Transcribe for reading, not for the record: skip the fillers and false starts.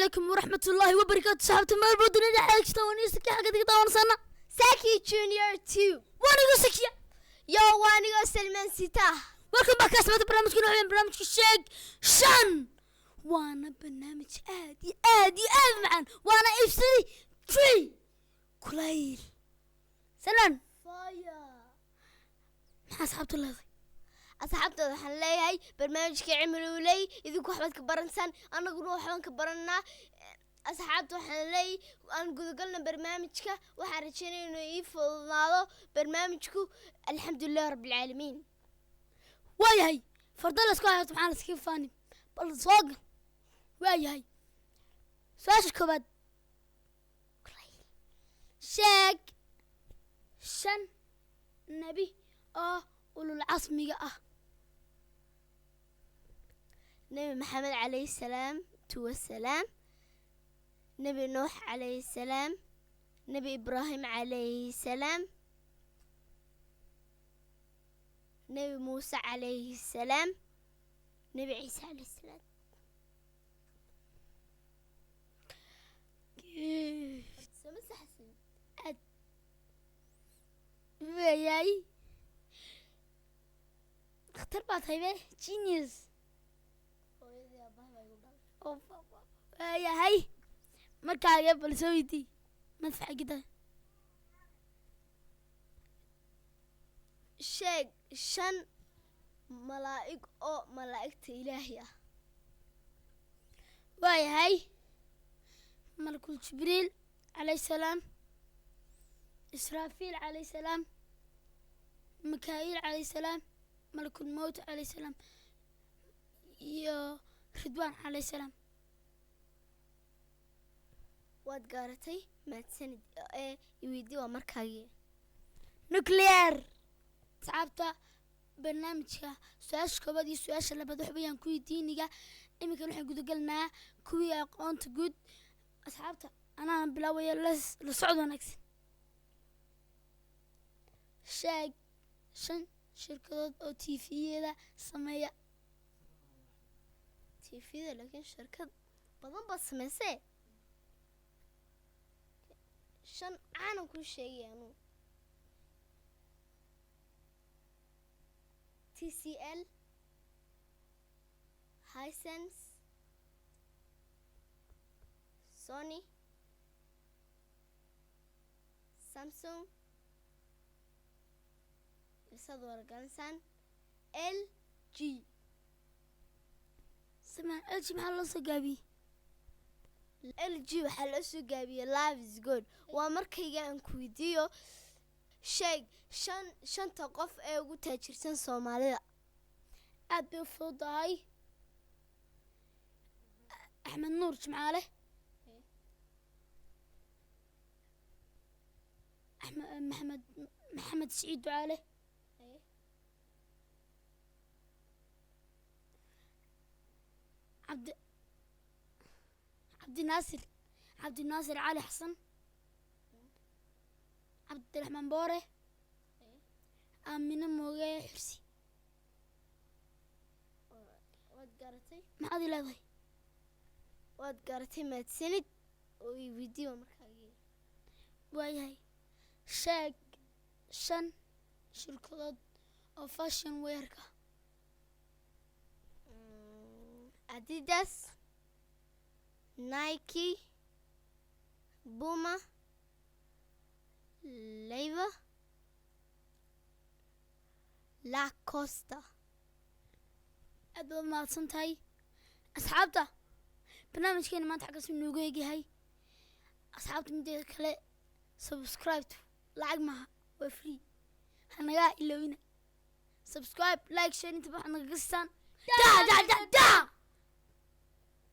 Calaykum waraxmatullaahi wabarakaatu. Saxaabta meel baa dunida xeegta waniisaki xagga diga daawansana. Saki Junior 2. Waanigu Sakiya. Yo, waa anigoo Salmaan Sita. Welcome back, asxaabta. Barnaamijkan waxaa barnaamijka Sheeg Shan, waana barnaamij aad iyo aad iyo aad u macaan, waana episode 3. Kulayl Salmaan. Fire. Maxaa asxaabta leedahay? Asxaabtooda waxaan leeyahay, barnaamijka cimriuley idinku waxbaad ka baransaan, annaguna waxbaan ka barannaa. Asxaabta waxaan leeyahay, aan gudagalna barnaamijka. Waxaan rajeynaya inuu ii fududaado barnaamijku. Alxamdulilah rabbilcaalamiin. Waayahay, farda laysku haysto maxaa laskaga faanin? Bal soo gal. Waayahay, su-aasha koowaad: sheeg shan nebi oo ulul casmiga ah. Nebi Maxamed calayhi salaam tu wasalaam, Nebi Nuux calayhi salaam, Nebi Ibraahim calayhi salaam, Nebi Muuse calayhi salaam, Nebi Ciise calayhi salaam. Sama saxsan? Aad waayahay, khatar baa tahay be, genius. Waayahay, markaaga bal soo weydii madfaxa gida. Sheeg shan malaa'ig oo malaa'igta Ilaahi ah. Waayahay, Malakul Jibriil calayhi salaam, Israafiil calayhi salaam, Mikaaiil calayhi salaam, Malakul Mowt calayhi salaam iyo Ridwaan calayhi salaam. Waad gaaratay, mahadsanid. Ee iweydii, waa markaagii. Nuclear. Asxaabta, barnaamijka su-aasha koobaad iyo su-aasha labaad wax bayaan kuwii diiniga. Iminkan waxaan gudagelnaa kuwii aqoonta guud. Asxaabta, anaana bilaabaya. La socod wanaagsan. Sheeg shan shirkadood oo TV-yada sameeya. TV-da laakiin shirkad badan baad samaysee, shan caanan kuu sheegay anuu: TCL, Hisense, Sony, Samsung, isaad wargansaan, LG. Samaan, LG maxaa loo soo gaabiyey? LG waxaa loo soo gaabiyey Live is Good. Waa markayga aan ku weydiiyo: sheeg shan shanta qof ee ugu taajirsan Soomaalida. Aad bay u fududahay. Axmed Nuur Jimcaale, Axmed Maxamed, Maxamed Siciid Ducaale, Cabdinaasir, Cabdinaasir Cali Xasan, Cabdiraxmaan Boore, Aamine Mooge Xursi. Waad garatay. Maxaad i leedahay? Waad garatay, mahadsanid. Oo i weydiiyo markaagii. Waayahay, sheeg shan shirkadood oo fashion wearka. Adidas, Nike, Puma, Levi, Lacoste. Aad baad mahadsan tahay. Asxaabta, barnaamijkeena maanta xaggaas inoogu egyahay. Asxaabta, mideeda kale, subscribe lacag maaha, waa free. Hanagaa ilowina subscribe, like, share, inta waxaad nagaga siisaan. Da da da da.